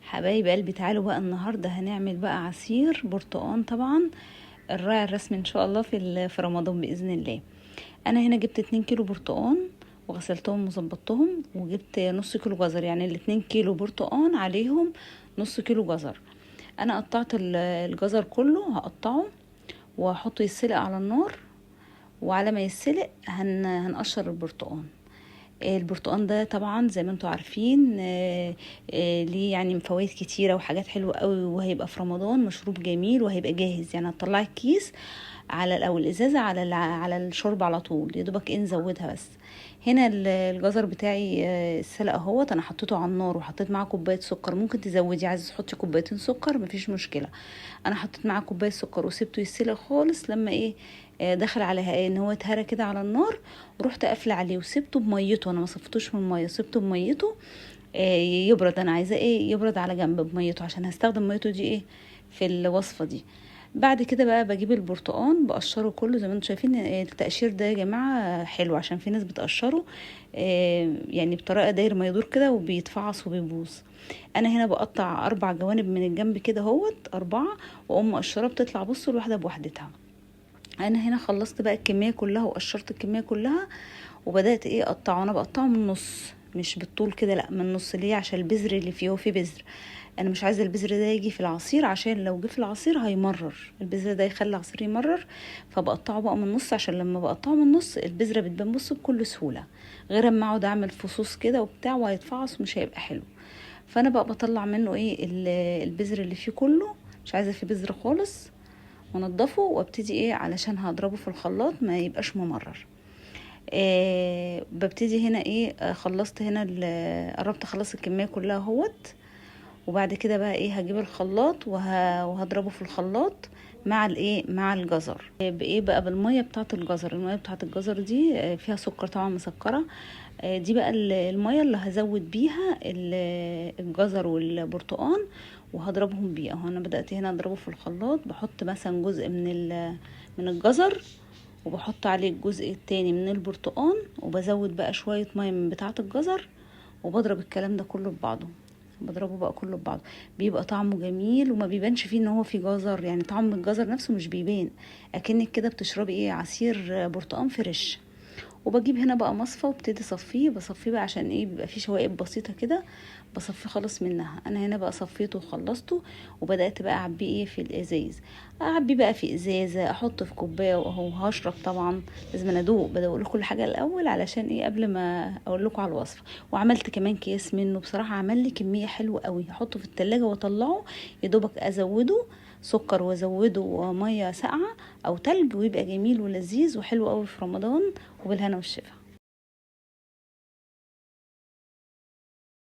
حبايب قلبي، تعالوا بقى النهارده هنعمل بقى عصير برتقان، طبعا الراعي الرسمي ان شاء الله في رمضان باذن الله. انا هنا جبت 2 كيلو برتقان وغسلتهم وظبطتهم، وجبت نص كيلو جزر، يعني الاتنين كيلو برتقان عليهم نص كيلو جزر. انا قطعت الجزر كله، هقطعه واحطه يتسلق على النار، وعلى ما يتسلق هنقشر البرتقان. البرتقان ده طبعا زي ما انتم عارفين، ليه فوائد كتيرة وحاجات حلوة قوي، وهيبقى في رمضان مشروب جميل وهيبقى جاهز. هتطلعي الكيس على او الازازه على الشرب على طول، يا دوبك ايه نزودها بس. هنا الجزر بتاعي، السلق اهوت، انا حطيته على النار وحطيت معاه كوباية سكر، ممكن تزودي، عايزه تحطي كوبايتين سكر مفيش مشكلة. انا حطيت معاه كوباية سكر وسبته يتسلق خالص، لما دخل على ان هو اتهرى كده على النار، ورحت قافله عليه وسبته بميته، انا ما صفتوش من المية، سبته بميته، يبرد. انا عايزاه يبرد على جنب بميته، عشان هستخدم ميته دي في الوصفة دي. بعد كده بقى بجيب البرتقان بقشره كله زي ما انتم شايفين. التقشير ده يا جماعة حلو، عشان في ناس بتقشره، بطريقة داير ما يدور كده وبيتفعص وبيبوظ. انا هنا بقطع 4 جوانب من الجنب كده اهوت، 4، واقوم مقشره، بتطلع بصوا الواحدة بوحدتها. انا هنا خلصت بقى الكمية كلها وقشرت الكمية كلها، وبدات اقطعه. انا بقطعه من النص، مش بالطول كده، لا من النص. ليه؟ عشان البذر اللي فيه، هو فيه بذر، انا مش عايزه البذر ده يجي في العصير، عشان لو جه في العصير هيمرر، البذر ده يخلي العصير يمرر. فبقطعه بقى من النص، عشان لما بقطعه من النص البذرة بتبان بصوا بكل سهولة، غير اما اقعد اعمل فصوص كده وبتاع وهيتفعص ومش هيبقى حلو. فانا بقى بطلع منه البذر اللي فيه كله، مش عايزه فيه بذر خالص، وانضفه وابتدي علشان هضربه في الخلاط ما يبقاش ممرر. ببتدي هنا خلصت هنا قربت اخلص الكمية كلها اهوت. وبعد كده بقى هجيب الخلاط وهضربه في الخلاط مع مع الجزر. بايه بقى؟ بالمية بتاعه الجزر. المية بتاعه الجزر دي، فيها سكر طبعا مسكره، دي بقى المية اللي هزود بيها الجزر والبرتقان وهضربهم بيها. اهو انا بدات هنا اضربه في الخلاط، بحط مثلا جزء من الجزر، وبحط عليه الجزء التاني من البرتقان، وبزود بقى شوية مية من بتاعه الجزر، وبضرب الكلام ده كله ببعضه. بضربه بقى كله ببعضه، بيبقى طعمه جميل وما بيبانش فيه ان هو فيه جزر، طعم الجزر نفسه مش بيبان، اكنك كده بتشربي عصير برتقان فريش. وبجيب هنا بقى مصفى وابتدي اصفيه، بصفيه بقى عشان بيبقى فيه شوائب بسيطة كده، بصفيه خالص منها. انا هنا بقى صفيته وخلصته، وبدات بقى اعبيه في الازايز، اعبيه بقى في ازازة، احطه في كوباية واهو هشرب. طبعا لازم انا ادوق، بدوق لكم كل حاجة الاول علشان قبل ما اقول لكم على الوصفة. وعملت كمان كيس منه، بصراحة عمل لي كمية حلوة قوي، احطه في التلاجة واطلعه يا دوبك ازوده سكر وازوده مية ساقعه او تلج، ويبقى جميل ولذيذ وحلو قوي في رمضان. وبالهنا والشفا.